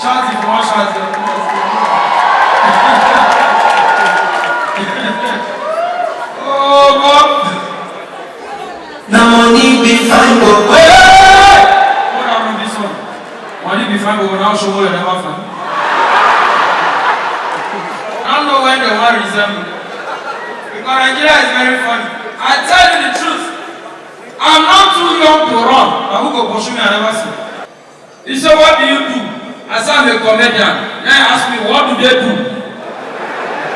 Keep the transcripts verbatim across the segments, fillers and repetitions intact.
Shout if you want shout, you want. Oh, God. Na money be fine, but wait. What happened this one? Money be fine, but now show you never fine. I don't know when they want resemble. Because Nigeria is very funny. I tell you the truth. I'm not too young to run. Now who go pursue me? I never see. He said, "What do you do?" I said, "I'm a comedian." Then he asked me, "What do they do?"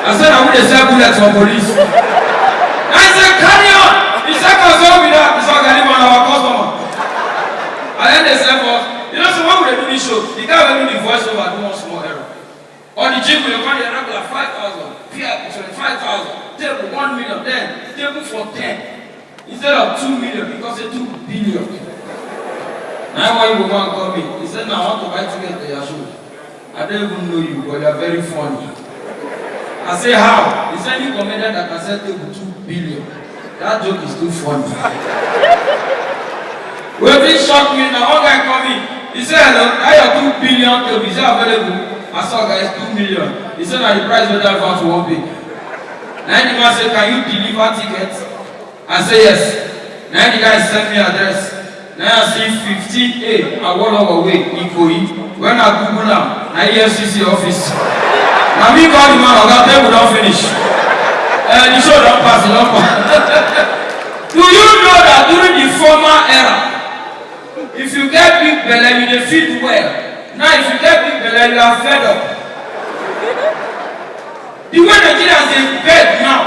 I said, "I would sell bullets for police." I said, "Carry on." He said, "Cause all with that." He said, "Oga, leave on our customer." And then they said, "What?" You know, so when we dey do this show, the guy wey do the voiceover do one small error. On the gym, we come the regular five thousand, P I P twenty-five thousand, table one million, then table for ten. Instead of two million, he come say two billion. Now why you go and call me? He said, "Now I want to buy ticket to your show. I don't even know you, but you are very funny." I say, "How?" He said, "You comedian that can sell table two billion. That joke is too funny." Wetin shock me, na one guy call me. He say, "Hello, that your two billion table, is it available?" I say, "Oga, it's two million." He say, "Na the price wey that advance we wan pay." Na the man say, "Can you deliver ticket?" I say, "Yes." Na the guy send me address. Na I see fifteen A Awolowo Way, Ikoyi. When I Google am, na E F C C office. Na me call the man, "Oga, table don finish. Eh, the show don pass, e don pass." Do you know that during the former era, if you get big belle, you dey feed well. Now, if you get big belle, you are fed up. The way Nigerians dey beg now,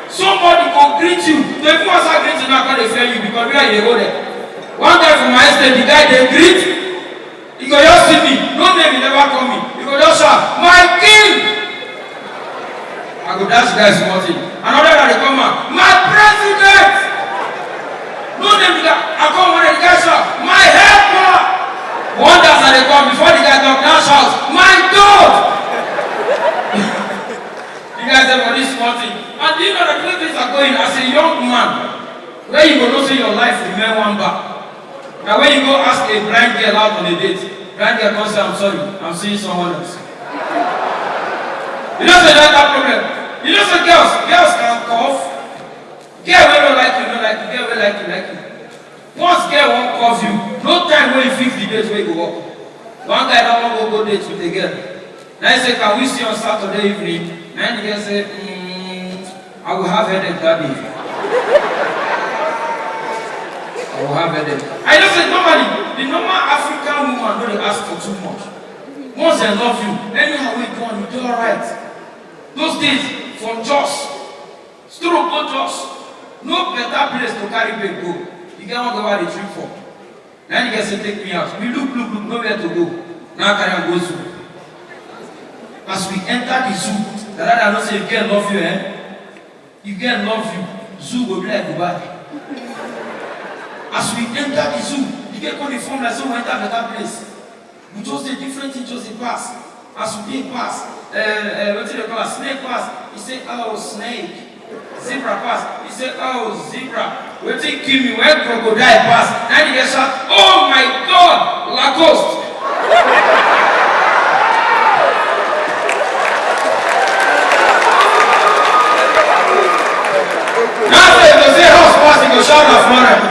somebody go greet you. They even answer greeting now, come dey fear you because where you dey go there. One guy from my estate, the guy dey greet, he go just see me. No name, he never call me. He go just shout, "My king!" I go dash the guy small thing. Another guy dey come out, "My president!" No name the guy. I come one, the guy shout, "My helper!" One guy as I dey come, before the guy talk, now shout, "My God!" The guy say, "For this small thing." And do you know that the way things are going, as a young man, where you go know say your life remain one bar. Now when you go ask a blind girl out on a date, blind girl come say, "I'm sorry, I'm seeing someone else." You know say that, that problem. You know say girls, girls can cough. Girl wey no like you, no like you. Girl wey like you, like you. Once girl wan cough you, no time wey you fix the date wey you go work. One guy don wan go go date with a girl. Na him say, "Can we see on Saturday evening?" Na him the girl say, "Mm, I will have headache that day." I will have headache. I know say normally, the normal African woman no dey ask for too much. Once dem love you, anyhow wey you go on, you dey alright. Those days, from Jos, stroke go Jos, no better place to carry babe go. E get one girl wey I dey trip for. Na him the girl say, "Take me out." We look, look, look, nowhere to go. Now I carry am go zoo. As we enter the zoo, the dada know say if girl love you, eh? If girl love you, zoo go be like Dubai. As we enter the zoo, the girl come dey form like say we enter better place. We just dey, different thing just dey pass. As we dey pass, uh, uh, wetin dey call am, snake pass. He say, "Oh, snake." Zebra pass. He say, "Oh, zebra." Wetin kill me when crocodile pass, na him the girl shout, "Oh my God, Lacoste." Now say, if you say house pass, you go shout na Florence.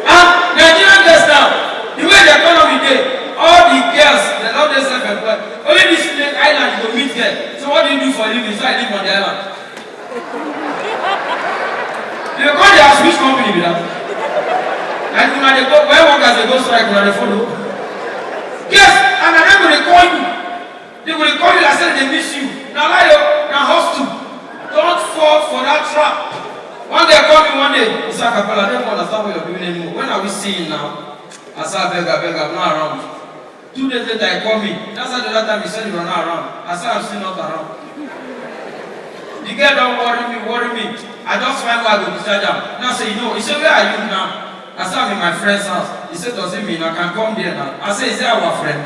Ah, Nigerian girls now, the way the economy dey, all the girls, they don dey self-employed. Only this place, island, you go meet girl. So what do you do for a living? So I live on the island. You go dey ask which company be that? Like una dey go, when workers dey go strike, una dey follow. Yes, and na dem go dey call you. They go dey call you like say they miss you. Na lie o, na hustle. Don't fall for that trap. One day call me one day. He say, "Akapala, I don't understand what you're doing anymore. When are we seeing now?" I say, "Abeg, abeg, I'm not around." Two days later, he call me. That's why the other time he said you were not around. I said, "I'm still not around." The girl don worry me, worry me. I just find where I go discharge am. Now say, "You know," he say, "Where are you now?" I say, "I'm in my friend's house." He say, "Does it mean I can come there now?" I say, "Is he our friend?"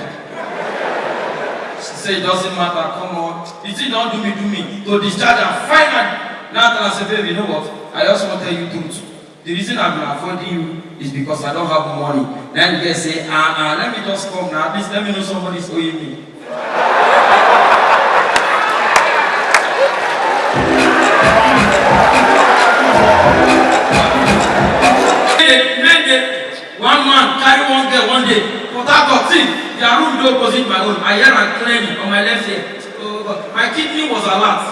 She say, "It doesn't matter, come on." The thing don do me, do me. To discharge am, finally. Now I tell her say, "Babe, you know what? I just wan tell you truth. The reason I've been avoiding you is because I don't have money. Then you guys say, ah, ah, let me just come now. At least let me know somebody's owing me. Men dey, men dey, one man carry one girl one day. Port Harcourt, see, their room dey opposite my own. I hear am clearly on my left ear. Oh God, my kidney was alert.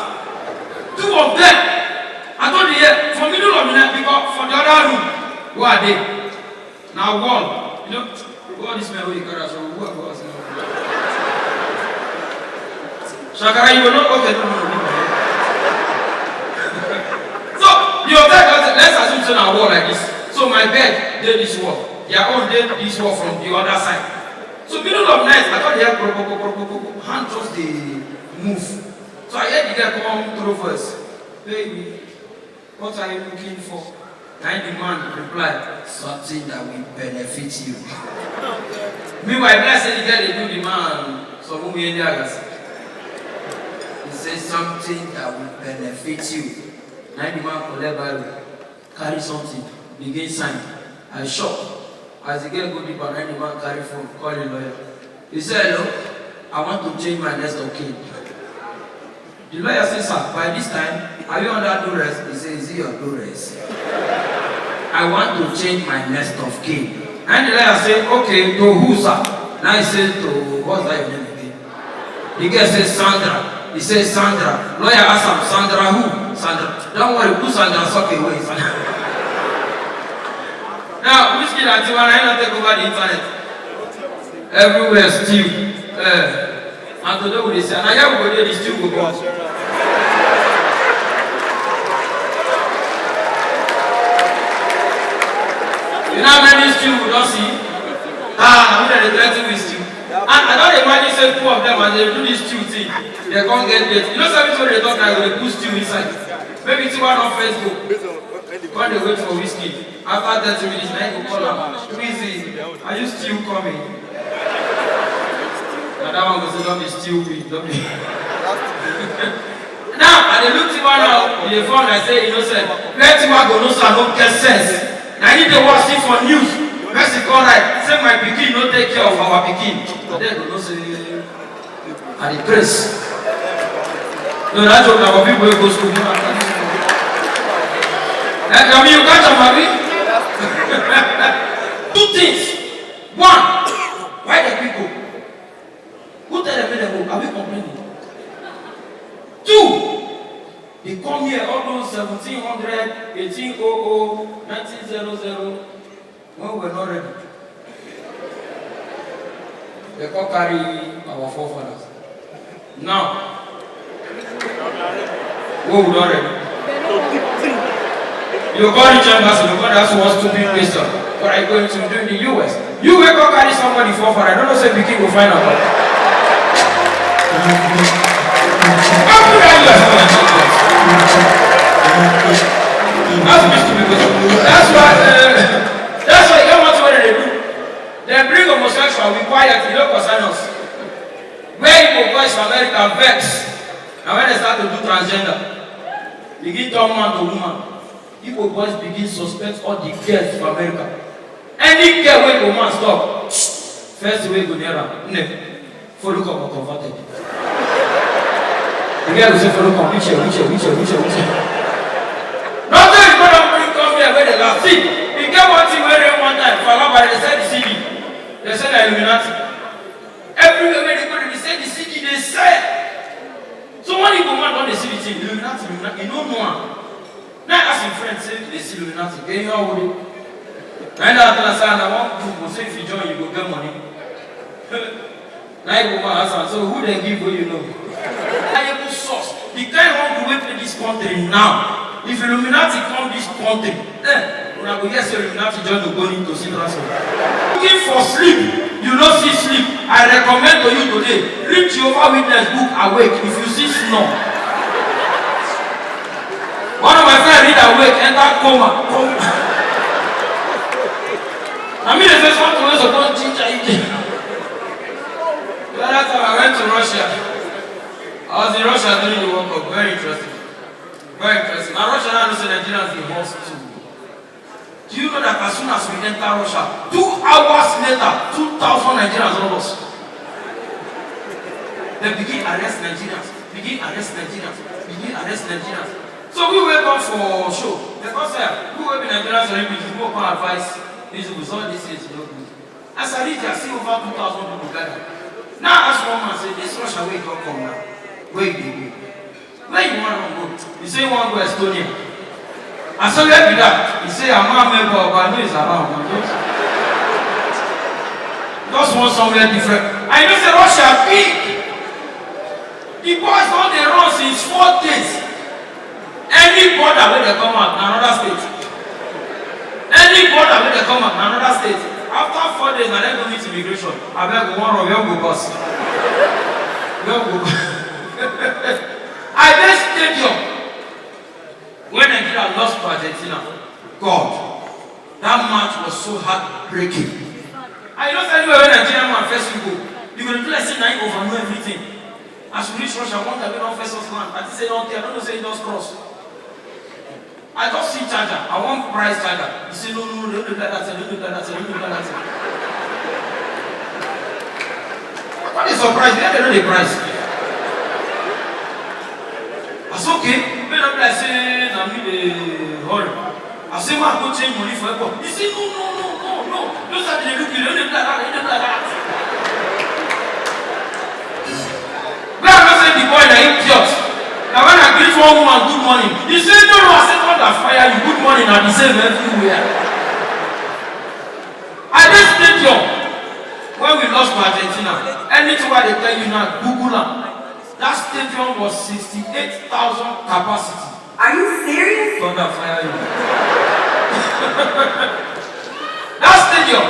Two of them, I told you here, for middle of the night, because for the other room, who are they? Now wall, you know, all this man wey dey carry us, who are us now? Shakara, you go know, okay, no, no, no, no. So, the hotel just, let's assume say na wall like this. So my bed dey this wall, their own dey this wall from the other side. So middle of night, I don hear kro, kro, kro, kro, kro, kro, hand just dey move. So I hear the girl come throw voice, "Baby, what are you looking for?" Na the man reply, "Something that will benefit you." Meanwhile, be like say the girl dey do the man some mumu yende agasi. He say, "Something that will benefit you." Na the man collect Bible, carry something, begin sign. I shock. As the girl go deeper, na the man carry phone, call a lawyer. He say, "Hello, I want to change my next of kin." The lawyer say, "Sir, by this time, are you under duress?" He say, "Is it your duress?" "I want to change my next of kin." And the lawyer say, "Okay, to who, sir?" Now he say, "To, what's that your name again?" The girl say, "Sandra." He say, "Sandra." Lawyer ask am, "Sandra who?" "Sandra." "Don't worry, put Sandra sock away." Now, which kid and Tiwa na him don take over the internet? Everywhere still. Eh. And today we dey say, na here we go dey, the stew go come. You know how many stew we don see? Ah, na we dem dey threaten with stew. And I don imagine say two of them, as they do this stew thing, they come get debt. You know, some people dey talk like they put stew inside. Maybe Tiwa don first go. When they wait for whiskey, after thirty minutes, na him go call am, "Wizzy, are you still coming?" Na that one go say, "Don't be stupid, don't be." Now, I dey look Tiwa now, he dey form like say innocent. Where Tiwa go know say I no get sense? Na him dey watch see for news. Person come write say my pikin no take care of our pikin. But then go know say I dey craze. No, that joke na for people wey go school. Like, I mean, you catch am, abi? Two things. One, why the people? Who tell them make dem go? Are we complaining? Two, they come here all those seventeen hundred, eighteen oh oh, nineteen zero zero. When we were not ready, they come carry our forefathers. Now, we we don ready. You go reach embassy, you go ask one stupid question. What are you going to do in the U S? You wey come carry somebody forefather, I don't know say pikin go find am. How could I use my children? Ask me stupid question. That's why, uh, that's why you don't want to what they do. They bring homosexual, we quiet, you don't concern us. Where Igbo boys for America vex, and when they start to do transgender, begin turn man to woman. Igbo boys begin suspect all the girls for America. Any girl wey Igbo man stop, first wey go near am, nne, follow come or converted. The girl go say, "Follow come, which year, which year, which year, which year, which year?" Nothing is going to bring come here where they last. See, we get one thing where rain one time, for Alaba, they sell the C D. They sell the Illuminati. Everywhere where they go, they say the C D, they sell. So one Igbo man don dey see the thing, Illuminati, Illuminati, you no know am. Now I ask him friend, say, "This Illuminati, get your way." Right now, I tell am say, "Na one group, go say if you join, you go get money." Now Igbo man ask am, "So who dem give wey you know?" Reliable source, the kind hungry wey dey this country now. If Illuminati come this country, eh, una go hear say Illuminati join Ogboni to see transfer. Looking for sleep, you no see sleep. I recommend to you today, read Jehovah Witness book, Awake. If you see snore, one of my friend read Awake, enter coma. Coma. I mean, if it's one to suppose ginger you. The other time I went to Russia. I was in Russia during the World Cup. Very interesting. Very interesting. Now Russia now know say Nigerians dey host too. Do you know that as soon as we enter Russia, two hours later, two thousand Nigerians don lost? They begin arrest Nigerians, begin arrest Nigerians, begin arrest Nigerians. So we wake up for show. Because uh, we will be Nigerians and we will come advise these people. All these things no good. As I reach, I see over two thousand people gather. Now I ask one man, say, "This Russia wey you don come now, where you dey go? Where you wan run go?" He say, "You wan go Estonia." I say, "Where be that?" He say, "I'm not a member, but I know it's around." I just, just want somewhere different. I know say Russia big. The boys don dey run since four days. Any border wey dem come out na another state. Any border wey dem come out na another state. After four days, na dem go meet immigration. Abeg, we wan run, where we go bus? Where we go? I dey stadium when Nigeria lost to Argentina. God, that match was so heartbreaking. I know say anywhere wey Nigerian man first you go, you go dey do like say na him over know everything. As we reach Russia, one guy wey don first us land, I think say don tell, I don't know say he just cross. I just see charger. I wan price charger. He say, "No, no, no, don't do that thing, don't do that thing, don't do that thing." I come dey surprise, where dem no dey price? I say, "Okay, make no be like say na me dey hurry." I say, "Ma go change money for airport." He say, "No, no, no, no, no. Those are the look you, don't do that, don't do that." Where I know say the boy na idiot. Na when I greet one woman, "Good morning." He say, "No, no." I say, "God that fire you, good morning na the same everywhere." I dey stadium when we lost to Argentina. Anything wey I dey tell you now, Google am. That stadium was sixty-eight thousand capacity. Are you serious? God that fire you. That stadium,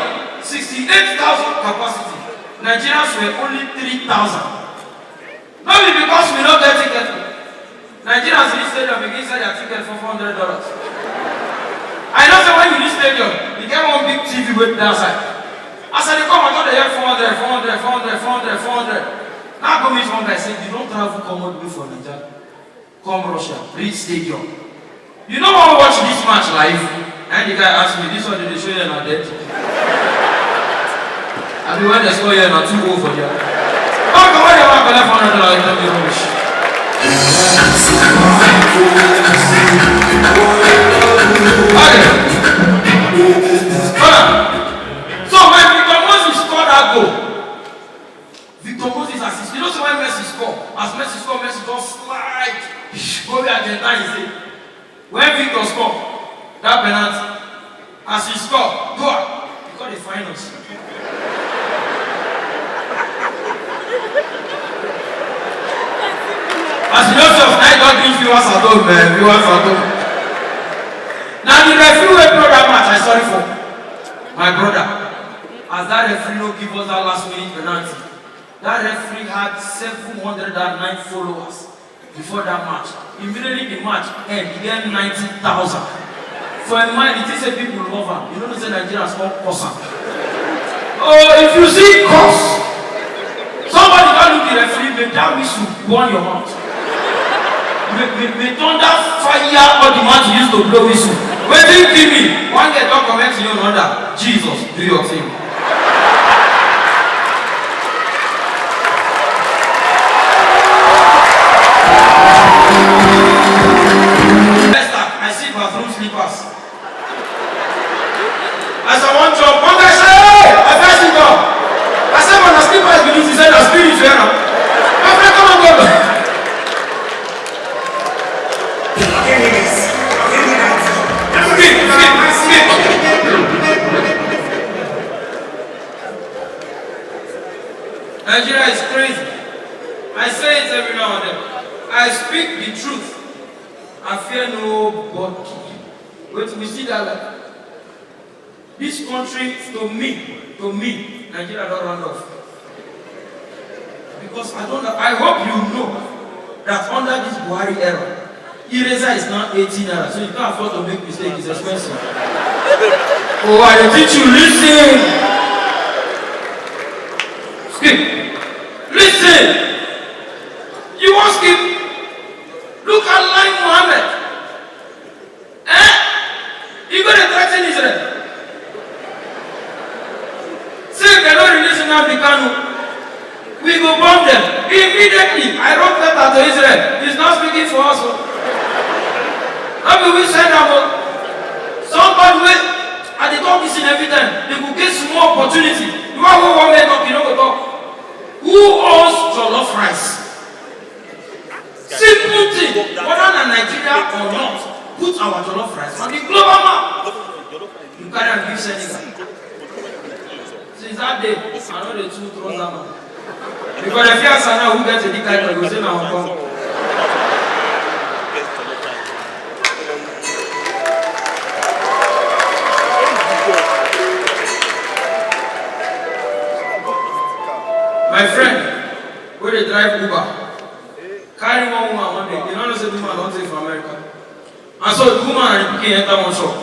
sixty-eight thousand capacity. Nigerians were only three thousand. No be because we no get ticket. Nigerians reach stadium begin sell their ticket for four hundred dollars. I know say when you reach stadium, you get one big T V wey dey outside. As I dey come, I don dey hear four hundred, four hundred, four hundred, four hundred, four hundred. Now I go meet one guy say, "You don travel come all the way from Naija, come Russia, reach stadium. You no wan watch this match live?" And the guy ask me, "This one dem dey show here na dead? Abi when dem score here na two oh for there?" Come, come, where dem wan collect four hundred dollars, tell me rubbish. Okay. Hold on. So when Victor Moses score that goal, Victor Moses assist. You know say when Messi score, as Messi score, Messi just slide go where Argentine dey. When Victor score that penalty, as he score, do am, he come dey find us. As you know, so I don give viewers at home, man. Viewers at home. Now the referee wey blow that match, I sorry for my brother. As that referee no give us that last minute penalty, that referee had seven hundred and nine followers before that match. Immediately the match end, he get ninety thousand. For a man, he think say people love am. You know say Nigerians come curse am. Oh, if you see curse, somebody don look the referee, may that whistle burn your mouth. May, may, may thunder fire all the mouth you used to blow whistle. Wetin kill me? One girl don comment to you another. Jesus, do your thing. First time, I see bathroom slippers. As I wan chop, one guy say, "Hey, I first sit down." I say, "But na slippers be this?" He say, "Na spirit wear am." My friend, come on, go. Skip, skip, skip. Nigeria is crazy. I say it every now and then. I speak the truth. I fear nobody. Wait, we see that life. This country, to me, to me, Nigeria don round off. Because I don't know, I hope you know that under this Buhari era, eraser is now eighty naira, so you can't afford to make mistake, it's expensive. Oh, I dey teach you, listen. Skip. Listen. You wan skip? Look at Lai Mohammed. Eh? You go dey threaten Israel. Nnamdi Kanu. We go bomb them immediately. I wrote letter to Israel. He's not speaking for us o. No be we send am o. Somebody wey I dey talk this in every time, they go get small opportunity. The one wey wan make talk, you no go talk. Who owns jollof rice? Simple thing, whether na Nigeria or not, put our jollof rice on the global map. You carry am give Senegal. Since that day, I no dey too trust that man. Because if you ask now who get a big title, go say na Hong Kong. My friend, wey dey drive Uber, carry one woman one day. You no know say the woman don take for America. And so the woman and the pikin enter one shop.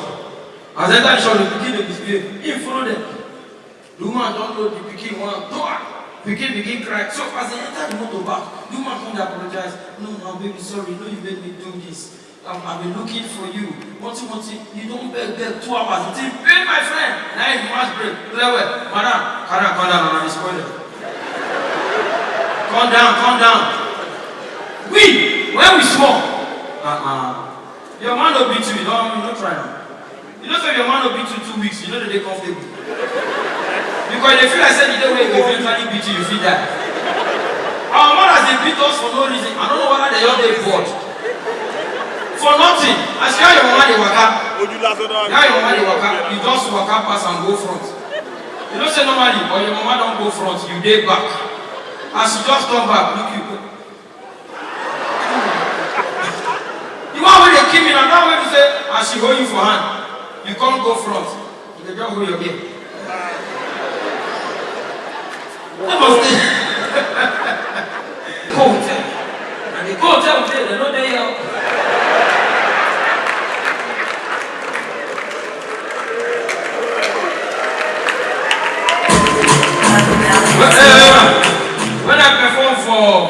As they enter the shop, the pikin dey misbehave. He follow them. The woman don load the pikin one door. Pikin begin cry. So as they enter the motor back, the woman come dey apologize. No, no, baby, sorry. No, you made me do this. Um, I've been looking for you. Moti, Moti, you don beg, beg two hours. You think, pay my friend. Now you must break. Clear well. Madam, calm down, calm down. Una dey spoil them. Calm down, calm down. We, when we small, uh-uh. Your man no beat you, you don't, you don't try now. You know, so your man no beat you two weeks, you know that they comfortable. Because they feel like say the day wey they eventually beat you, you feel that. Our mothers dey beat us for no reason. I don't know whether they all dey bored. For nothing. As you are your mama dey waka. Ojú lásán náà. Now your mama dey waka, you just waka pass and go front. You know say normally, or your mama don go front, you dey back. As you just turn back, look you. The one wey dey kill me na that one wey be say as she hold you for hand, you come go front, you dey just hold your ear. That must dey. Go hotel. And the go hotel dey, they no dey here. When, eh, when I perform for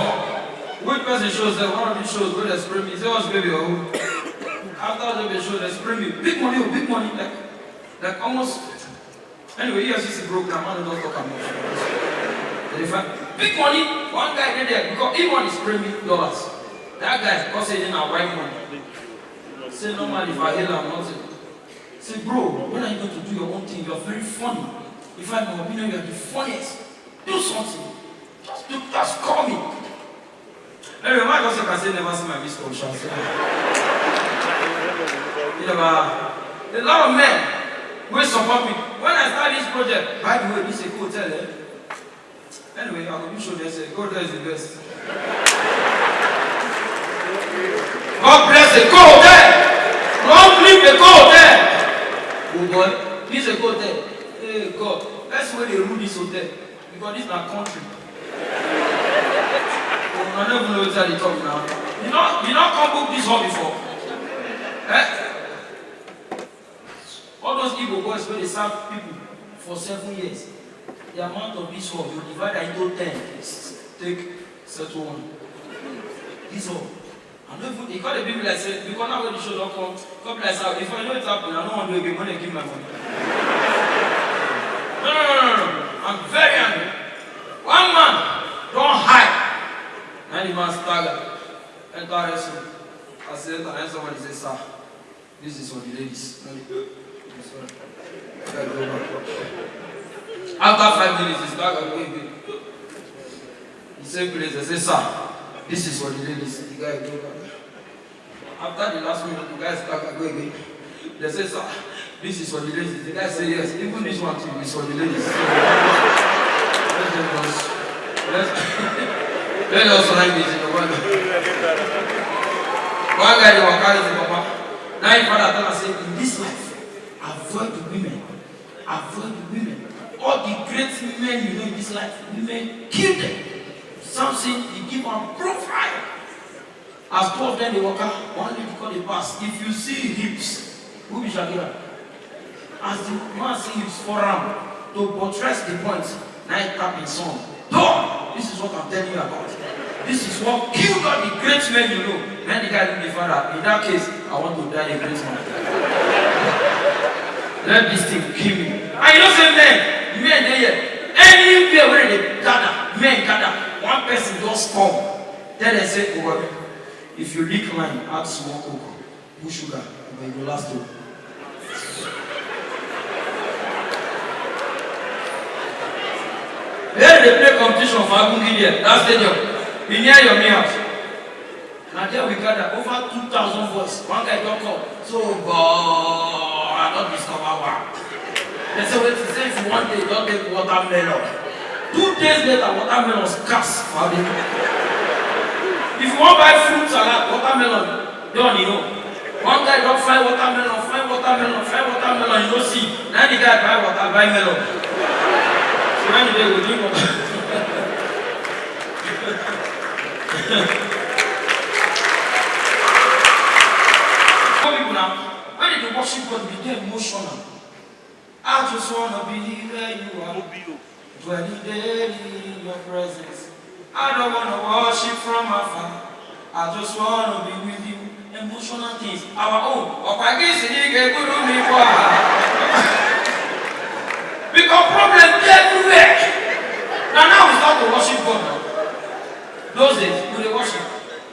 which person shows that one of these shows wey dey spray me, say, "What's baby or who?" After the baby show, they spray me. Big money, oh, big money. Like, like almost. Anyway, E F C C broke now, man, don't talk about it. Big money, one guy get there because he want to spray me dollars. That guy, because he didn't have white money. Say, "Normally, if I hail am, nothing." Say, "Bro, when are you going to do your own thing? You're very funny. If I'm your opinion, you're the funniest. Do something. Just do, just call me." Anyway, my God can say never see my miss call, shall say. You never. A lot of men will support me. When I start this project, by the way, this is a hotel, eh? Anyway, I will show them say, "God, there is the best." God bless the go there. Long live the go there. Oh boy, this is a go there. Hey, God, that's where they rule this hotel. Because this na country. I no even know wetin I dey talk now. You no, you no come book this hall before. Eh? All those Igbo boys wey dey serve people for seven years, the amount of this hall, you divide am into ten, take settle one. This hall. I no even, e come dey be me like say, because now when the show don come, come be like say, if I know it happen, I no wan do again, when they give my money. No, no, no, no, no. I'm very angry. One man don hide. Na the man stagger, enter restroom. As he enter, na somebody say, "Sir, this is for the ladies." After five minutes, he stagger go again. The same place, they say, "Sir, this is for the ladies." The guy go back. After the last minute, the guy stagger go again. They say, "Sir, this is for the ladies." The guy say, "Yes, even this one too is for the ladies." So, let's just, let's, let's just write this in the one. One guy dey waka with him papa. Now him father tell am say, "In this life, avoid the women. Avoid the women. All the great men you know in this life, women kill them." Samson, he give am profile. As two of them dey waka, one lady come dey pass. If you see hips, who be Shakira? As the man see hips for am to buttress the point, na him tap him son. Done! This is what I'm telling you about. This is what killed all the great men you know. Then the guy look the father. In that case, I want to die a great man. Let this thing kill me. And you know say men, men dey here. Anywhere Come, tell dem say, "Oh, if you lick line, add small coke, put sugar, but you go last o." Where dey play competition for Agungi there, that stadium, e near your main house. Na there we gather, over two thousand boys. One guy don come, so, "Boy, I don discover one." Dem say, "Wetin?" Say, "If you wan dey, just take watermelon." Two days later, watermelon scarce for Abuja. If you wan buy fruit salad, watermelon dey on e own. One guy don find watermelon, find watermelon, find watermelon, you no see. Na the guy buy water, buy melon. So when you dey go drink water. Some people now, when they dey worship God, they dey emotional. "I just wanna be where you are, dwelling daily in your presence. I don't wanna worship from afar. I just wanna be with you." Emotional things. Our own. "Ọkwa gị sị na ị ga-eburu m ibu a." Because problem dey everywhere. Na now we start to worship God. Those days, we dey worship.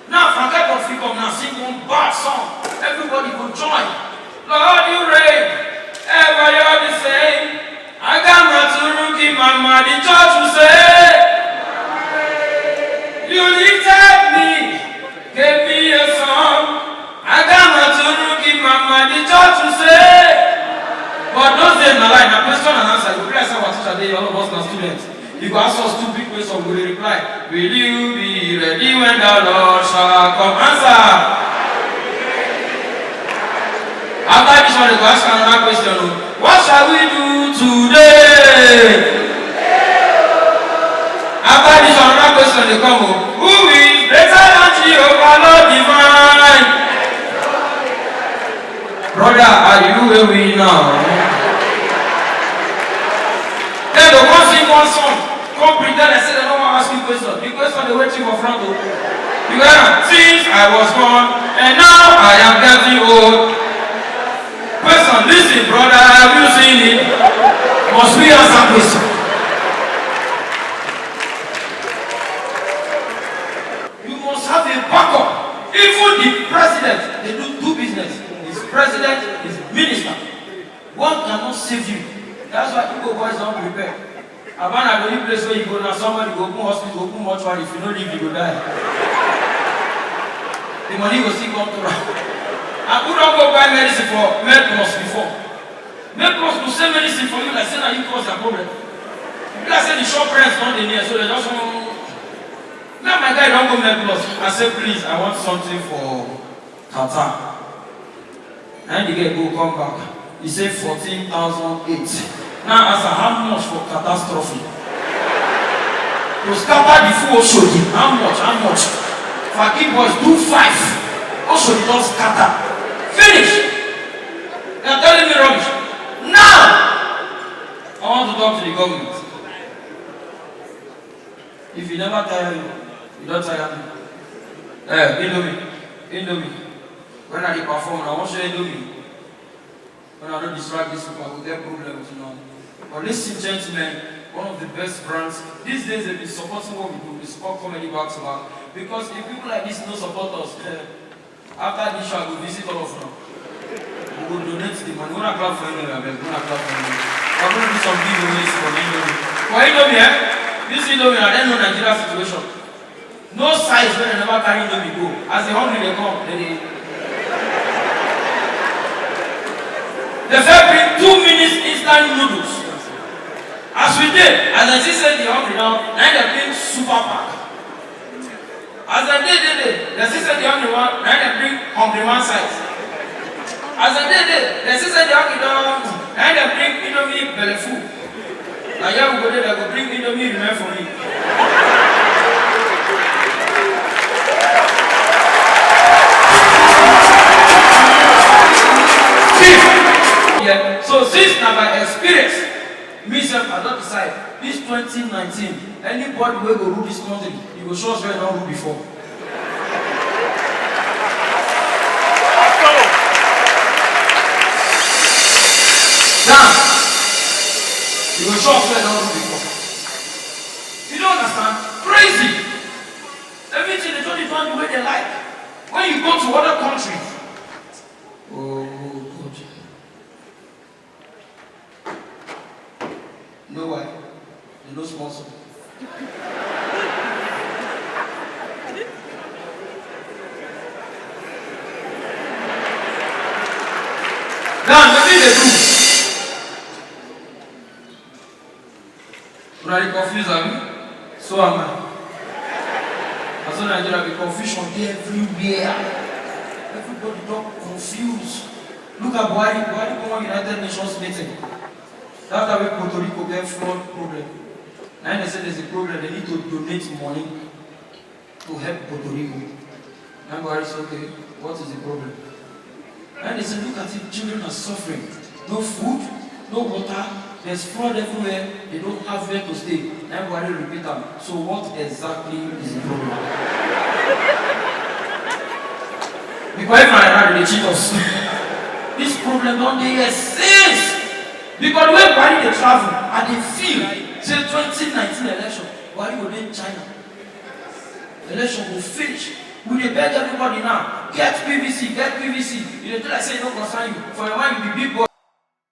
Now, forget of fit come now, sing one bad song. Everybody go join. "Lord, you reign, ever you're the same. Aga m atụrụ gị mama," the church will say. "You lifted me, gave me a song. Aga m atụrụ gị mama," the church will say. But those days na lie, na question and answer. You be like say our teacher dey, all of us na students. You go ask us two big questions, we dey reply. "Will you be ready when the Lord shall come?" Answer. After this one, they go ask another question o. "What shall we do today?" After this one, another question dey come o. "Who is greater than Jehovah, Lord divine?" Brother, are you a winner? Then they go sing one song. Come pretend like say they no wan ask you question. The question dey wait you for front o. You hear am? "Since I was born, and now I am getting old." Question, listen, brother, have you seen it? Must we answer question? You must have a backup. Even the president, they do two business. His president, his minister. One cannot save you. That's why Igbo boys don prepare. Abana, the only place where you go now, somebody go open hospital, open mortuary. If you no leave, you go die. The money go still come to am. And who don go buy medicine for Medplus before? Medplus go sell medicine for you like say na you cause their problem. Be like say the shop rents don dey near, so they just wan. Now my guy don go Medplus. I say, "Please, I want something for Qatar." And the guy go come back. He say, "Fourteen thousand eight." Now ask am, "How much for catastrophe? To scatter the full Oshodi, how much? How much?" Fakir boys do five. Oshodi don scatter. Finish. They are telling me rubbish. Now, I want to talk to the government. If you never tire you, you don tire me. Eh, Indomie, Indomie. When I dey perform, I wan show Indomie. When I don distract these people, I go get problem with you now. But listen, gentlemen, one of the best brands. These days, they've been supporting what we do. We support comedy back to back. Because if people like this no support us, eh, after this show, I go visit all of una. We go donate the money. Una clap for Indomie, abeg. Una clap for Indomie. We're gonna do some giveaways for Indomie. For Indomie, eh? This Indomie, I don't know Nigeria situation. No size wey dem never carry Indomie go. As the hungry dey come, dem dey. They say bring two minutes instant noodles. As we dey, as I see say the hungry now, na dem bring super pack. As dem dey, dey, dey, dem see say the hungry one, na dem bring hungry man size. As dem dey, dey, dem see say the hungry don, na dem bring Indomie belle full. Na here we go dey, dem go bring Indomie remain for me. See, yeah. So since na my experience, me sef, I don decide, this twenty nineteen, anybody wey go rule this country, you go sure say e don rule before. Now, you go sure say e don rule before. You don't understand? Crazy. go to other countries. Oh God. You know why? They no sponsor. Now, wetin dey do? Una dey confuse, abi? So am I. Na so Nigeria be, confusion dey everywhere. Everybody don confuse. Look at Buhari. Buhari go one United Nations meeting. That time wey Puerto Rico get flood problem, na im dey say there's a problem, they need to donate money to help Puerto Rico. Na Buhari say, "Okay, what is the problem?" Na im dey say, "Look at it, children are suffering. No food, no water, there's flood everywhere, they don't have where to stay." Na Buhari repeat am, "So what exactly is the problem?" Because if na Iran, they cheat us. This problem don dey here since. Because the way Buhari dey travel, I dey feel say twenty nineteen election, Buhari go dey China. Election go finish. We dey beg everybody now, get P V C, get P V C. You dey do like say e no concern you. For your mind, you be big boy.